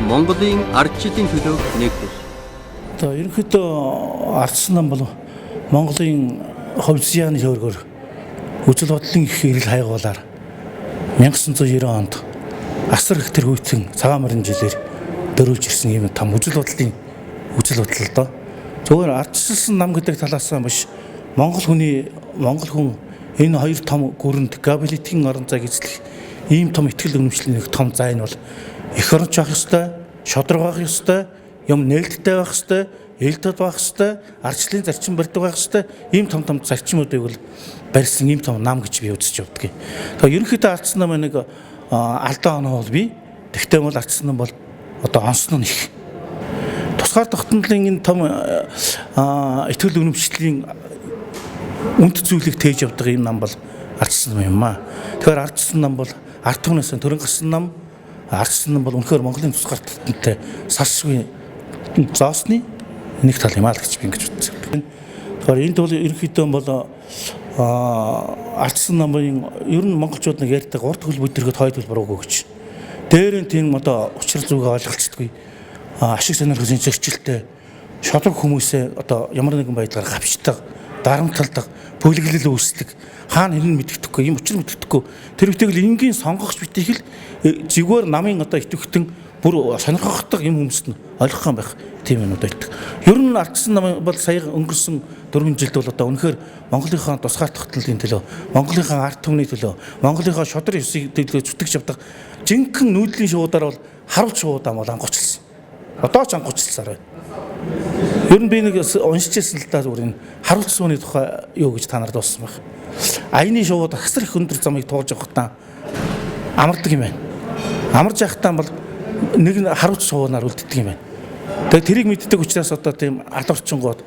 Монголын ардчлалын төлөөх нэгдэл. Одоо ерөнхийдөө ардчилсан нам бол Монголын хувь зяаны хөөргөр үзэл бодлын их эрэл хайгуулаар 1990 онд асар их тэр хүйтэн цагаан морин жилээр дөрүүлж ирсэн юм том үзэл бодлын үзэл бодол л доо. Зөвхөн ардчилсан нам гэдэг талаас нь биш, Монгол хүний Монгол хүн энэ хоёр том гүрэнд габилитийн орон зайг эзлэх ийм том итгэл үнэмшлийн нэг том зай нь бол эх оронч байх ёстой, шодрог байх ёстой, юм нээлттэй байх ёстой, ээлдэд байх ёстой, ардчлалын зарчим барьдаг байх ёстой, ийм том том зарчмуудыг бол барьсан ийм том нам гэж би үзэж явдаг. Тэгэхээр ерөнхийдөө ардсан нам нэг алдаа оноо бол би. Тэгтээ бол ардсан нам бол одоо онсон нь их. Тусгаар тогтнолын энэ том итгэл үнэмшлийн үнд зүйлийг тээж явдаг ийм нам бол ардсан нам юм аа. Тэгэхээр ардсан нам бол ард түмнээс төрөн гарсан нам, ардсан нам бол үнэхээр Монголын тусгаар тогтнолтой салшгүй зоосны нэг тал юм аа л гэж би ингэж үзсэн. Тэгэхээр энд бол ерөнхийдөө бол ардсан намын ер нь монголчууд нэг ярьдаг урд хөл бүдэргэд хойд хөл буруугүй гэж. Дээр нь тийм одоо учир зүгээ ойлголцдоггүй. Ашиг сонирхлын зөрчилтэй шодрог хүмүүсээ одоо ямар нэгэн байдлаар гавчдаг, дарамталдаг, бүлэглэл үүсдэг. Хаана хэн мэддэхгүй, юм учир мэддэхгүй. Тэр үеийг л энгийн сонгогч битгий л зүгээр намын одоо идэвхтэн бүр сонирхохтой юм хүмүүст нь ойлгох юм байх тийм юмнууд байдаг. Ер нь ардсан нам бол сая өнгөрсөн 4 жилд бол одоо үнэхээр Монголынхаа тусгаар тогтнолын төлөө, Монголынхаа ард түмний төлөө, Монголынхаа шодрын ёсыг төлөө зүтгэж явдаг жинхэнэ нүүдлийн шуудаар бол харуулж шуудаа бол ангуучилсан. Одоо ч ангуучилсаар байна. Ер нь би нэг уншиж ирсэн л да зүгээр энэ харуулж сууны тухай юу гэж та нарт дууссан байх. Аяны шууд асар их өндөр замыг туулж явахдаа амардаг юм байна. Амарч явахдаа бол нэг нь харуулж суунаар үлддэг юм байна. Тэгээ тэрийг мэддэг учраас одоо тийм алуурчингууд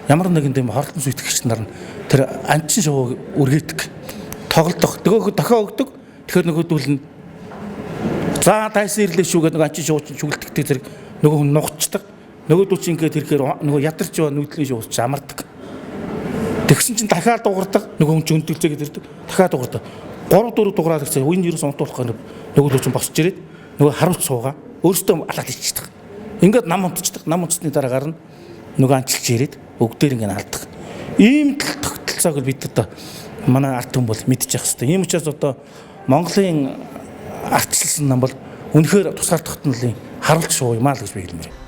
ямар нэгэн тийм хорлон сүйтгэгч нар нь тэр анчин шувууг үргээдэг, тоглолдох. Нөгөө дохио өгдөг. Тэгэхээр нөгөөдөл нь за тайсан ирлээ шүү гэдэг нөгөө анчин шувуу чинь шүгэлдэгтэй зэрэг нөгөө хүн нугацдаг. Нөгөөдөл чинь ингээд тэрхээр нөгөө ядарч яваа нүүдлийн шувуу чинь амардаг. Тэгсэн чинь дахиад дуурдаг. Нөгөө хүн чинь өндөлцөө гэдэг ирдэг. Дахиад дуурдаг. 3 4 дуураад ирсэн. Энэ ерөөс унтуулах гэнэ. Нөгөөдөл чинь босч ирээд нөгөө харуулж суугаа өөртөө алаад ичдэг. Ингээд нам унтчихдаг. Нам унтсны дараа гарна. Нөгөө анчилж ирээд бүгдээр ингээд алдаг. Ийм тогтолцоог бид одоо манай ард түмэн бол мэдчих хэвээр. Ийм учраас одоо Монголын ардчилсан нам бол үнэхээр тусгаар тогтнолын харуулж шуу юм аа л гэж би хэлмээр.